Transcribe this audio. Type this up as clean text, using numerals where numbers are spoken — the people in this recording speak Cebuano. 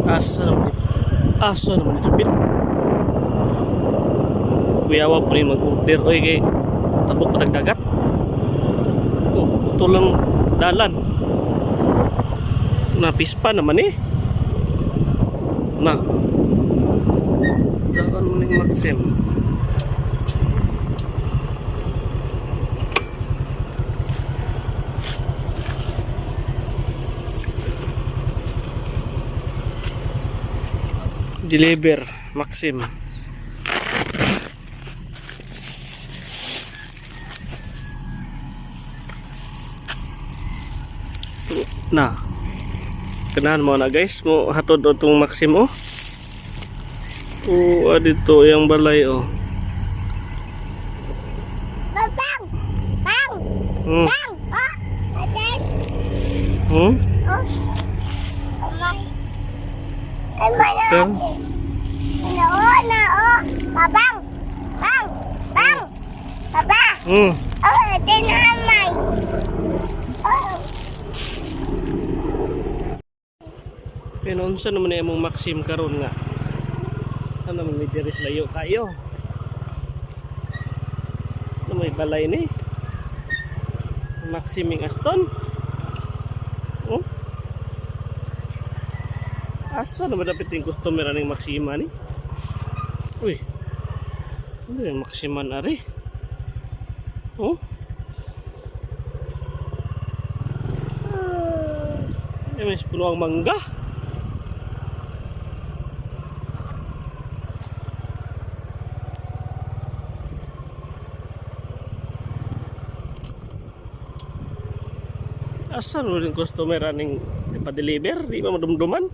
Asa naman ito? Asa naman ito? Kuyawa po rin mag-order. Oy, kay tabok patag dagat. Oh, ito lang dalan. Napispa naman eh. Na. Saan mo yung Maxim? Deliver, Maxim. Na. Kanahan mo na, guys, mo hatod o itong Maxim oh. Oo, ah, dito yung balay oh. Bang! Bang! Bang! Oh! Ate! Oh! Amay! Amay na! Pero, Na oh! Na oh! Babang! Bang! Bang! Baba! Oh! Ate na amay! Oh! Pero unsa naman na imong Maxim karon nga? Ano man may diri sa layo kayo? Ano may balay ni? Maximing Aston? Oh? Asa naman dapat yung customer aning Maxima ni? Uy. Ano yung Maximan ari? Oh? Eh, may puno ang mangga. Asa rin customer aning ipa-deliver? Di ba madumduman?